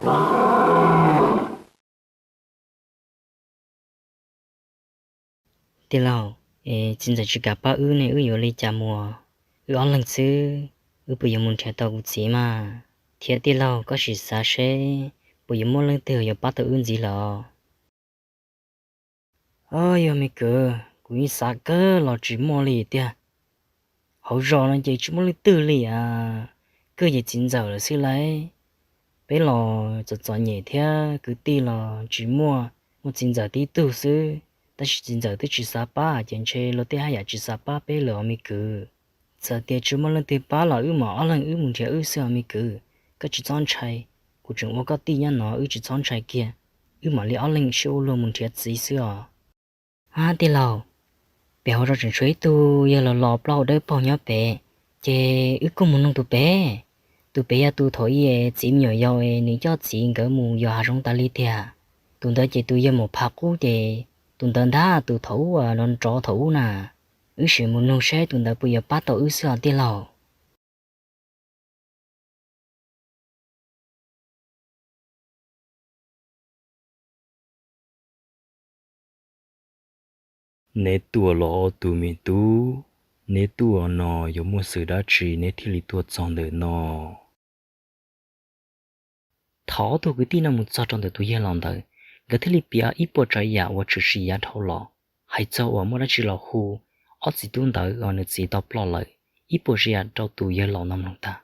Tij laug, es txiv ntxawm tsis kam pab wb ne wb yuav li cas mus? Wb ob leeg xwb, wb puas yuav mus nrhiav tau kuv txiv mas? Thiab tij laug, koj sim xav seb puas yuav muaj leej twg yuav pab tau wb ntxiv lawm? Os, yog me kwv, kuv yeej xav kawg los tsis muaj li tiag. Hauv zos no ces tsis muaj leej twg li a, kawg ces txiv ntxawm lawm xwb lauj. Peb los txom txom nyem thiab kwv tij los tsis muaj, muaj txiv ntxawm tib tug xwb, tab sis txiv ntxawm twb tsis xav pab ces ntshe luag tej haj yam tsis xav pab peb lawm os me kwv. Txawm tias tsis muaj leej twg pab los wb mam ob leeg wb mus nrhiav wb xwb os me kwv. Koj tsis txhob ntshai, kuv tseem ua koj tij nyob no, wb tsis txhob ntshai kiag. Wb mam li ob leeg sib ua luag mus nrhiav txiv xwb os. Ab tij laug, pem hauv zos tseem tshuav ib tug yawg laus laus plaub hau dawb paug nyob pem, ces wb kuj mus nug tus pem. Tus pem yog tus thaum ub txiv me nyuam yaus es nws coj txiv nkawd mus yos hav zoov tas li tiag. Tus ntawd ces tus yawg mus phav qub ces tus ntawd ntag tus thaum ub uas nrov nrov thaum ub na. Wb sim mus nug seb tus ntawd puas yuav pab tau wb xwb os tij laug. Neb tuaj los ob tug me tub, neb tuaj no yuav muaj xwm dab tsi neb thiaj li tuaj txog ntawm no? Thaum ob tug kwv tij no mus txog rau ntawm tus yawg laus ntawd, nkawd thiaj li piav ib puas tsav yam uas tshwm sim yav dhau los, hais txog uas muaj dab tsi los hu ob txiv tub ntawd uas nws txiv tau ploj lawm, ib puas tsav yam rau tus yawg laus no mloog tag.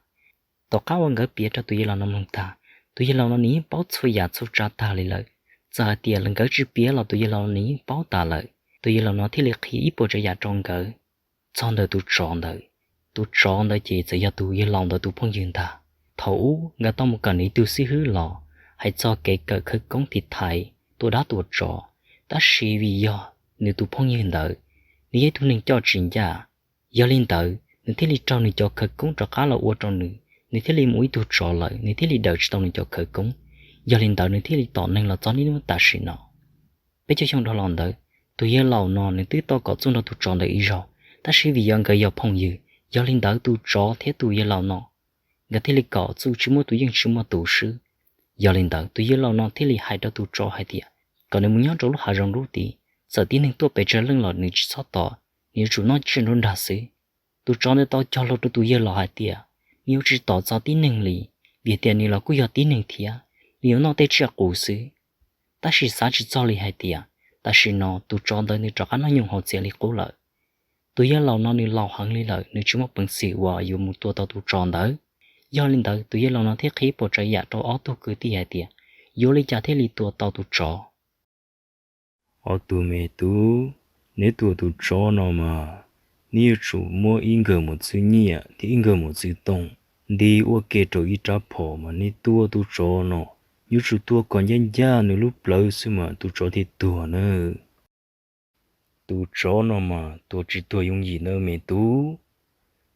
Tom qab uas nkawd piav rau tus yawg laus no mloog tag, tus yawg laus no nws yeej paub txhua yam txhua tsav tag li lawm. Txawm hais tias nkawd tsis piav los tus yawg laus no nws yeej paub tas lawm. Tus yawg laus no thiaj li qhia ib puas tsav yam rau nkawd txog ntawm tus tsov ntawd. Tus tsov ntawd ces txawm yog tus yawg laus ntawd tus phooj ywg ntag. Thaum ub nkawd tau mus kawm nws ib tug xib hwb los hais txog kev kawm khawv koob tiv thaiv tua dab tua tsov, tab sis vim yog nws tus phooj ywg ntawd, nws yog ib tug neeg coj tsis ncaj. Yog li ntawd nws thiaj li raug nws cov khawv koob rov qab los ua rau nws, nws thiaj li mus ua ib tug tsov lawm, nws thiaj li daws tsis tau nws cov khawv koob. Yog li ntawd nws thiaj li tom neeg los txog niaj hnub tam sim no. Peb caug xyoo dhau los ntawd, tus yawg laus no nws twb tau kom txuj nrog tus tsov ntawd ib zaug, tab sis vim yog nkawd yog phooj ywg, yog li ntawd tus tsov thiab tus yawg laus no nkawd thiaj li kom txuj tsis muaj tus yeej tsis muaj tus swb. Yog li ntawd tus yawg laus no thiaj li hais rau tus tsov hais tias kom nws mus nyob rau lub hav zoov lub tid, txawm tib neeg tuaj pes tsawg leej los nws tsis txhob tos, nws yuav tsum noj tsiaj nruab nrag xwb. Tus tsov ntawd tau cog lus rau tus yawg laus hais tias nws yuav tsis tos txog tib neeg li, vim tias nws los kuj yog tib neeg thiab, nws yuav noj tej tsiaj qus xwb. Tab sis xav tsis txog li hais tias tam sim no tus tsov ntawd nws rov qab noj nyoos haus txias li qub lawm. Tus yawg laus no nws laus heev li lawm, nws tsis muaj peev xwm uas yuav mus tua tau tus tsov ntawd. Yog li ntawd tus yawg laus no thiaj qhia ib puas tsav yam rau ob tug kwv tij hais tias yuav li cas thiaj li tua tau tus tsov. Ob tug me tub, neb tua tus tsov no mas, neb yuav tsum muab ib nkawm mos txwv nyiaj thiab ib nkawm mos txwv tooj nti ua ke rau ib rab phom mas neb tua tus tsov no, yuav tsum tua kom ncaj ncaj nws lub plawv xwb mas tus tsov thiaj tuag nawb. Tus tsov no mas tua tsis tuag yooj yim nawb me tub.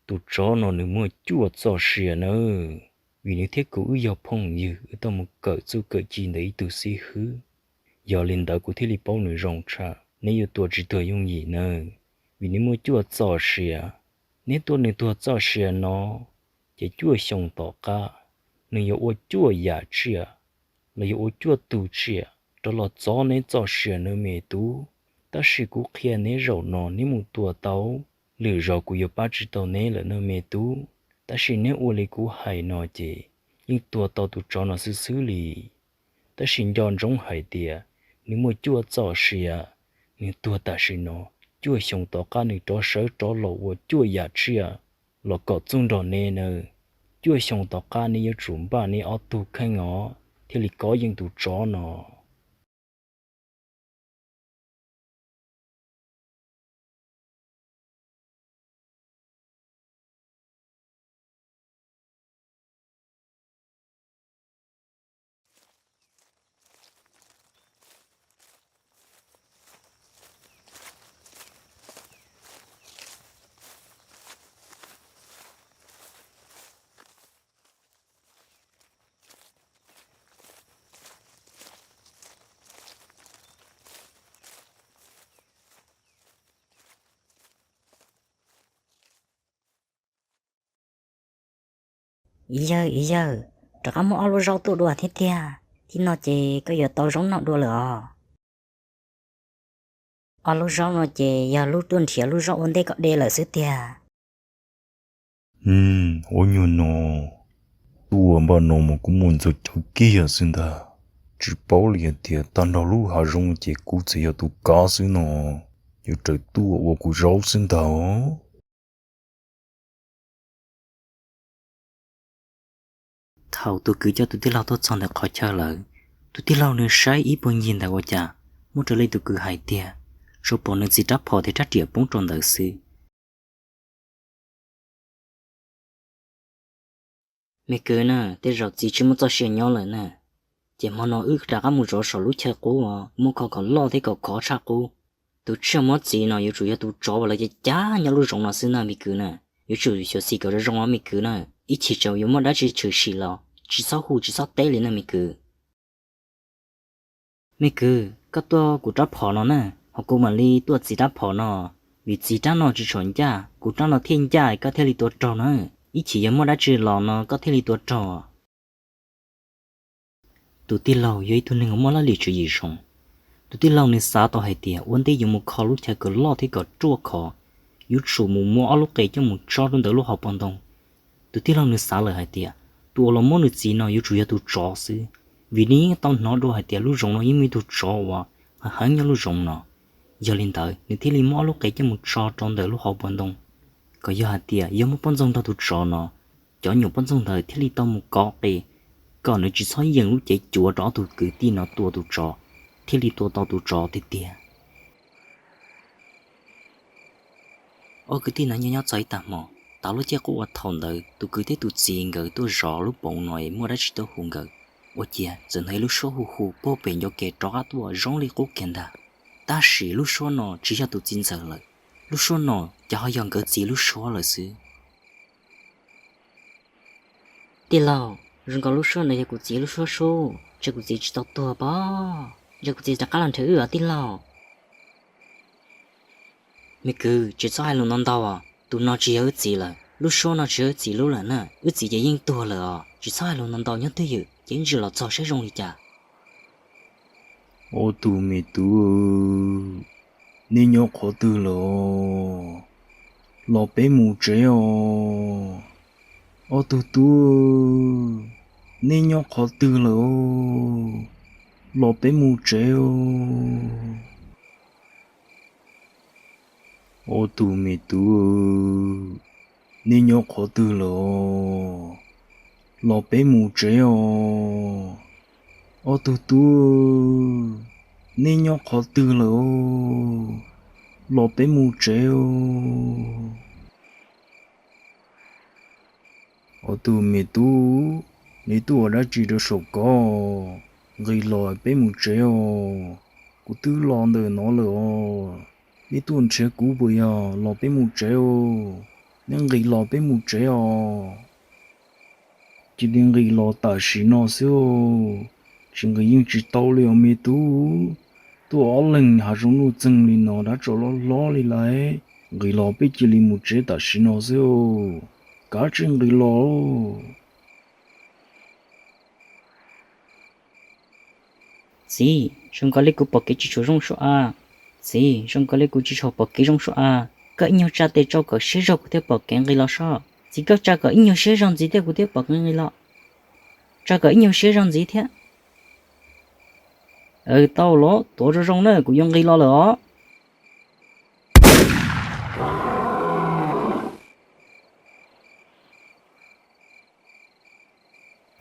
Tus tsov no nws muaj cuaj txoj sia nawb, vim nws thiab kuv wb yog phooj ywg, wb tau mus kawm txuj kawm ci ntawm ib tug xib hwb. Yog li ntawd kuv thiaj li paub nws zoo tshaj, neb yuav tua tsis tuag yooj yim nawb, vim nws muaj cuaj txoj sia. Neb tua nws tuag txoj sia no, ces cuaj xyoo tom qab nws yuav ua cuaj yam tsiaj los yuav ua cuaj tug tsiaj rov los txov neb txoj sia nawb me tub. Tab sis kuv qhia neb zaum no neb mus tua tau, lwm zaus kuv yuav pab tsis tau neb lawm nawb me tub. Tab sis neb ua li kuv hais no ces yeej tua tau tus tsov no xwb xwb li. Tab sis nco ntsoov hais tias nws muaj cuaj txoj sia, nws tuag tam sim no, cuaj xyoo tom qab nws rov sawv rov los ua cuaj yam tsiaj los kom txuj nrog neb nawb. Cuaj xyoo tom qab neb yuav tsum npaj neb ob tug kheej os, thiaj li kov yeej tus tsov no. Ib yawg, ib yawg, rov qab muab ob lub zaub tuaj dua thiab tiag. Thib no ces koj yuav tau zaub noj dua lawm os. Ob lub zaub no ces yog lub tuaj nrhiav lub zaub ua ntej koj de lawm xwb tiag. Ua nyuag no, tuaj npaum no mas kuv muaj ntxhov cav kiag xwb ntag. Tsis paub li hais tias tag nrho lub hav zoov ces kuv txawm yog tus kav xwb no, yuav raws tuaj ua kuv zaub xwb ntag. Thaum tus kwv coj tus tij laug tuaj txog ntawm qhov chaw lawm, tus tij laug nws saib ib puag ncig ntawd ua cas muaj raws li tus kwv hais tias, tsuas pom nws txiv rab phom thiab rab riam poob rau ntawd xwb. Me kwv na, tej zaum txiv tsis muaj txoj sia nyob lawm na, ces hmo no wb rov qab mus zov saum lub chaw qub, muab kho kom loj thiab kom khov tshaj qub. Tus tsiaj muab txiv no yuav tsum yog tus tsov uas lawv cav cav nyob lub zoov no xwb na me kwv na. Yuav tsum xyuam xim kom zoo zoo os me kwv na, ib chim tseem yuav muaj dab tsi tshwm sim los tsis txhob hu tsis txhob teb li na me kwv. Me kwv, koj tuaj kuv rab phom no na, ho kuv mam li tuaj txiv rab phom no, vim txiv rab no tsis tshua ncaj, kuv rab no thiaj ncaj koj thiaj li tua raug na, ib chim yog muaj dab tsi los no koj thiaj li tua raug. Tus tij laug yog ib tug neeg uas muaj laj lim tswv yim zoo. Tus tij laug nws xav tau hais tias ua ntej yuav mus kho lub chaw kom loj thiab kom ruaj khov, yuav tsum mus muab ob lub qe coj mus tso rau ntawm lub hauv paus ntoo. Tus tij laug nws xav lawm hais tias tus uas los muab nws txiv no yuav tsum yog tus tsov xwb, vim nws yeej tau hnov dua hais tias lub zoov no yeej muaj ib tug tsov uas heev heev nyob lub zoov no. Yog li ntawd nws thiaj li muab ob lub qe coj mus tso rau ntawm lub hauv paus ntoo, kom yog hais tias yog muaj poj ntxoog nrog tus tsov no, cov nyuam poj ntxoog ntawd thiaj li tau mus kov qe, kom nws tsis txhob yeem lub cev cuav rau ob tug kwv tij no tua tus tsov, thiaj li tua tau tus tsov tiag tiag. Ob kwv tij no nyob nyob txog ib tag hmo, tas lub caij qub uas thaum ntawd tus kwv thiab tus txiv nkawd tuaj zov lub poov no es muaj dab tsi tuaj hu nkawd, ua ciav txawm hnov ib lub suab hu hu puag pem ncua ke rov qab tuaj zoo li qub kiag ntag. Tab sis lub suab no tsis yog tus txiv ntxawm lawm, lub suab no ces ho yog nkawd txiv lub suab lawm xwb. Tij laug, zoo nkaus lub suab no yog kuv txiv lub suab sub, ntshe kuv txiv tsis tau tuag pob, ntshe kuv txiv rov qab los nrhiav wb os tij laug. Me kwv, tsis txhob hais lus ntau ntau os, tus no tsis yog wb txiv lawm, lub suab no tsis yog wb txiv lub lawm na, wb txiv ces yeej tuag lawm os, tsis txhob hais lus ntau ntau, nyob twj ywm ces wb ntsia los txog saib zoo li cas. Ob tug me tub, nej nyob qhov twg lawm os? Los peb mus tsev os. Ob tug tub, nej nyob qhov twg lawm os? Los peb mus tsev os. Ob tug me tub, nej nyob qhov twg lawm os? Los peb mus tsev os. Ob tug tub, nej nyob qhov twg lawm os? Los peb mus tsev os. Ob tug me tub, neb tuaj ua dab tsi rau saum ko? Nqis los peb mus tsev os. Kuv twb los ntawm no lawm os. Neb tuaj nrhiav kuv puas yog? Los peb mus tsev os. Neb nqis los peb mus tsev os. Cia li nqis los tam sim no xwb os. Tsis nqis yeej tsis tau li os me tub. Tuaj ob leeg hav zoov nuj txeeg li no dab tsov loj hlob li lawm. Nqis los peb cia li mus tsev tam sim no xwb os. Kav tsij nqis los. Txiv, zoo nkaus li kuv pom kev tsis tshua zoo sua a. Txiv, zoo nkaus li kuv tsis tshua pom kev zoo sua a. Koj ib nyuag tsa tes tsau kom siab zog kuv thiaj pom kev nqis los soj. Txiv, koj tsa kom ib nyuag siab zog ntxiv thiab kuv thiaj pom kev nqis los. Tsa kom ib nyuag siab zog ntxiv thiab. Tau los tuav zoo zoo na, kuv yuav nqis los lawm os.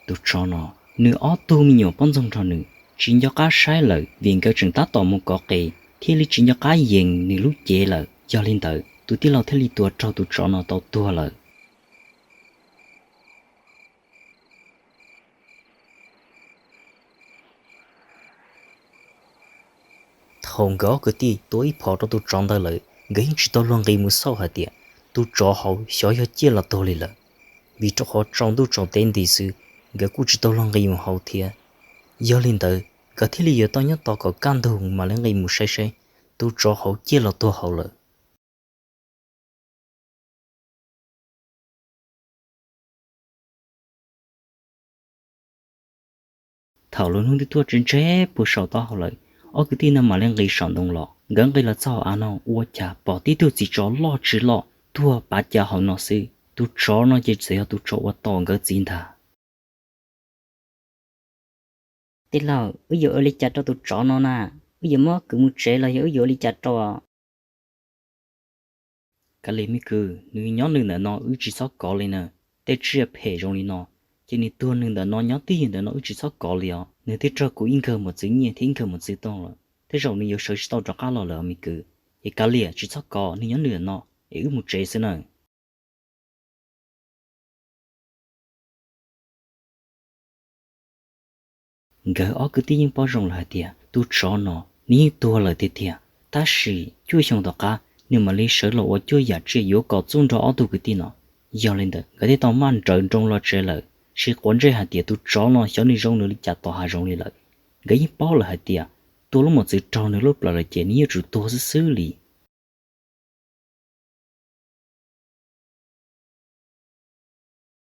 Tus tsov no, nws ob tug me nyuam poj ntxoog nrog nws tsis nco qab saib lawm vim nkawd tseem tab tom mus kov qe, thiaj li tsis nco qab yees nws lub cev lawm. Yog li ntawd tus tij laug thiaj li tua raug tus tsov no tau tuag lawm. Thaum nkawd ob kwv tij tua ib phom rau tus tsov ntawd lawm, nkawd yeej tsis tau luag nqis mus xauj hais tias tus tsov hauv xyov yog ciaj los tuag li lawm, vim rau qhov tsaus ntuj tsaus teb nti xwb, nkawd kuj tsis tau luag nqis mus hauv thiab. Yog li ntawd nkawd thiaj li yuav tau nyob tos kom kaj ntug mam li nqis mus saib seb tus tsov hauv ciaj los tuag hauv lawm. Thaum lub hnub twb tuaj tsev ntsev puag saum taub hau lawm, ob kwv tij no mam li nqis saum ntoo los. Nkawd nqis los txog hauv av no ua cas pom tib tug txiv tsov loj tsis loj tuag pav cav hauv no xwb. Tus tsov no ces txawm yog tus tsov uas tom nkawd txiv ntag. Tij laug, wb yuav ua li cas rau tus tsov no na? Wb yuav muab kwv mus tsev los yog wb yuav ua li cas rau? Kav liam me kwv, nws nyob nws ntawm no wb tsis txhob kov li na. Tej tsiaj phem zoo li no, ces nws tuag nws ntawm no nyob twj ywm ntawm no wb tsis txhob kov li os. Nws twb raug kuv ib nkawg mos txwv nyiaj thiab ib nkawg mos txwv tooj lawm, tej zaum nws yuav sawv tsis tau rov qab los lawm os me kwv. Es kav liam tsis txhob kov, nws nyob nws ntawm no es wb mus tsev xwb na. Nkawd ob kwv tij yeej paub zoo lawm hais tias tus tsov no nws yeej tuag lawm tiag tiag, tab sis cuaj xyoo tom qab nws mam li sawv los ua cuaj yam tsiaj yuav kom txuj nrog ob tug kwv tij no. Yog li ntawd nkawd thiaj tau maj nrawv nroos los tsev lawm, sib quav ntsej hais tias tus tsov no xyov nws zoo nws li cas tom hav zoov li lawm. Nkawd yeej paub lawm hais tias tua lub mos txwv raug nws lub plawv lawm ces nws yuav tsum tuag xwb xwb li.